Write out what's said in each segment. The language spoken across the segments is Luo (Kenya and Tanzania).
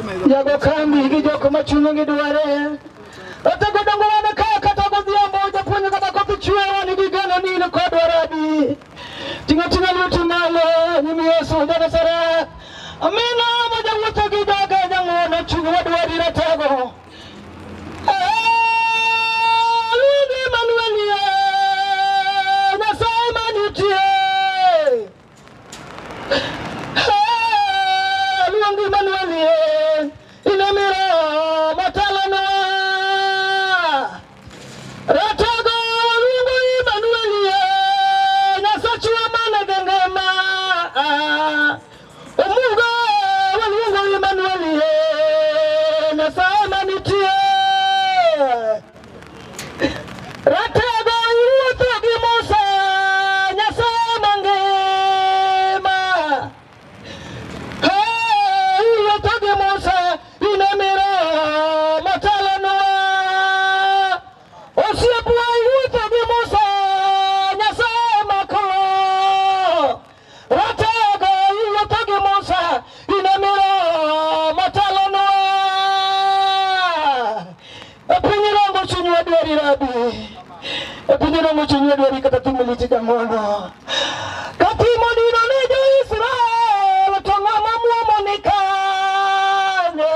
Jago kambi gi jok ma chunygi dware. Ratego dongo wan ka kata godhiambo japuonj kata koth chwe wan gi geno ni in kodwa rabi. Ting'o ting'o lweti malo nyim Yesu ja Nazareth. Amina ma jawuotho gi joge jang'wono chunywa dwari ratego. Luongi Emmanuel Nyasaye manitie. Luongi Emmanuel in e miroho matelonwa. Ratego waluongo Emmanuel Nyasachwa man gi ngima. Omuga waluongo Emmanuel Nyasaye manitie. Ratego iwuotho gi Musa Nyasaye mangima. Hey, iwuotho gi Musa in e miroho matelonwa. Osiepwa iwuotho gi Musa Nyasaye makolo. Ratego iwuotho gi Musa in e miroho matelonwa. E piny rongo chunywa dwari rabi. E piny rongo chunywa dwari kata timo lich jang'wono. Katimo dino ne jo-Israel to ng'ama muomo ni kanye?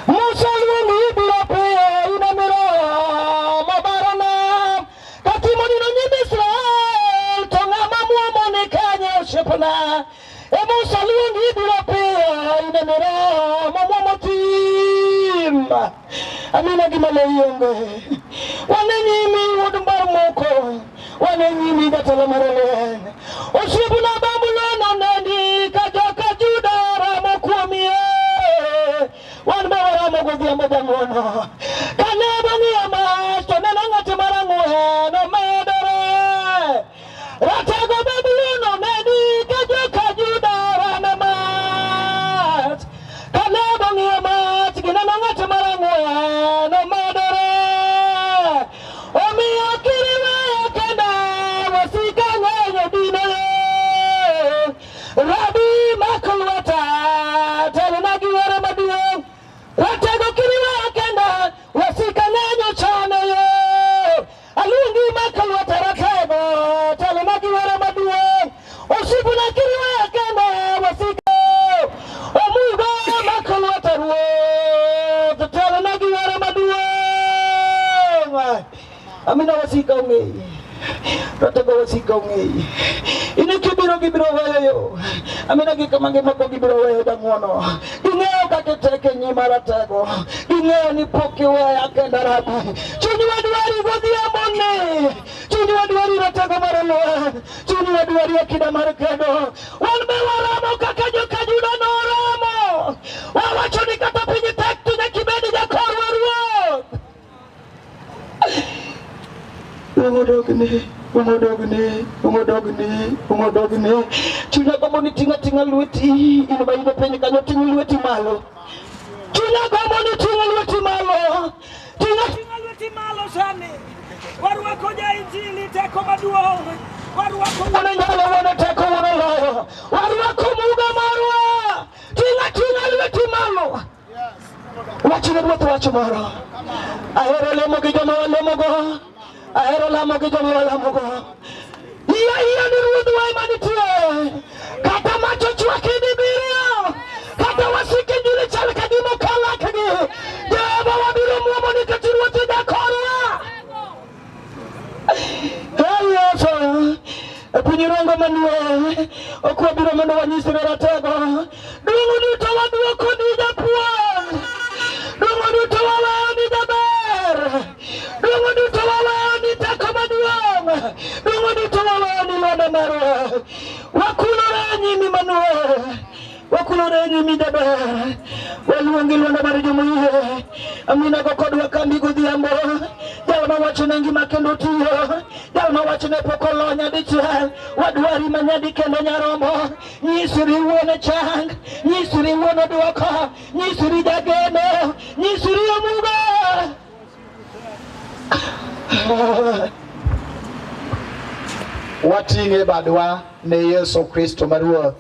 Musa luongi ibiro piyo in e miroho mabaro nam. Katimo dino nyim Israel to ng'ama muomo ni kanye osiepna? E Musa luongi ibiro piyo in e miroho mamuomo thim. Amina gima le ionge. Wane nyimi wuod mbar moko. Wane nyimi jatelo mar lweny. Osiepna Babulon onendi ka joka Juda ramo kuomie. Wan be waramo godhiambo jang'wono. Kane bang'iyo mach to neno ng'at mar ang'wen omedore. Ratego Babulon oneni ka joka Juda rame mach. Kane bang'iyo mach gineno ng'at mar ang'wen omedore. Omiyo kiriweyo kenda wasika ng'eny obino yo. Rabi mak lweta telona gi yore maduong'. Ratego kiriweyo kenda wasika ng'eny ochano yo. Aluongi mak lweta ratego telona gi yore maduong'. Osiepna kiriweyo kenda wasika omuga mak lweta ruoth telona gi yore maduong'. Amina wasika ong'eyi. Ratego wasika ong'eyi. In kibiro gibiro weyo yo. Amina gik mangima ko gibiro weyo jang'wono. Ging'eyo kaka itek e nyima ratego. Ging'eyo ni pok iweya kenda rabi. Chunywa dwari godhiambo ni. Chunywa dwari ratego mar lweny. Chunywa dwari akida mar kedo. Wan be waramo kaka joka Juda noramo. Wawacho ni kata piny tek to nyaka ibed jakorwa ruoth. Ungodogni, ungodogni, ungodogni, ungodogni. Chunya gombo ni ting'a ting'a lweti, in ma in e piny kanyo ting' lweti malo. Chunya gombo ni ting'a lweti malo. Ting'a ting'a lweti malo sani. Warwako ja injili teko maduong'. Warwako wuon nyalo, wuon teko, wuon loyo. Warwako muga marwa. Ting'a ting'a lweti malo. Wachne Ruoth wach moro. Ahero lemo gi joma walemogo. Ahero lamo gi joma walamogo. Iya iya ni Ruodhwa ema nitie. Kata mach ochwaki dibiriyo. Kata wasike njiri chal ka gima okalakgi. Jehova wabiro muomo nikech Ruoth jakorwa. Hey, Yesu. E piny rongo manue, ok wabiro mondo wanyisre ratego. Duong' duto waduoko ni japuonj. Duong' duto waweyo ni jaber. Duong' duto waweyo ni teko maduong'. Duong' duto waweyo ni lwanda marwa. Wakulore e nyimi manue. Wakulore e nyimi jaber. Waluongi lwanda mar jomoyie. Amina go kodwa kambi godhiambo. Jal ma wacho ne ngima kendo tiyo. Jal ma wacho ne pok olonya dichiel. Wadwari manyadi kendo nyarombo. Nyisri wuon chang. Nyisri wuon odwoko. Nyisri jageno. Nyisri omuga. Wating'e badwa ne Yesu Kristo ma Ruoth.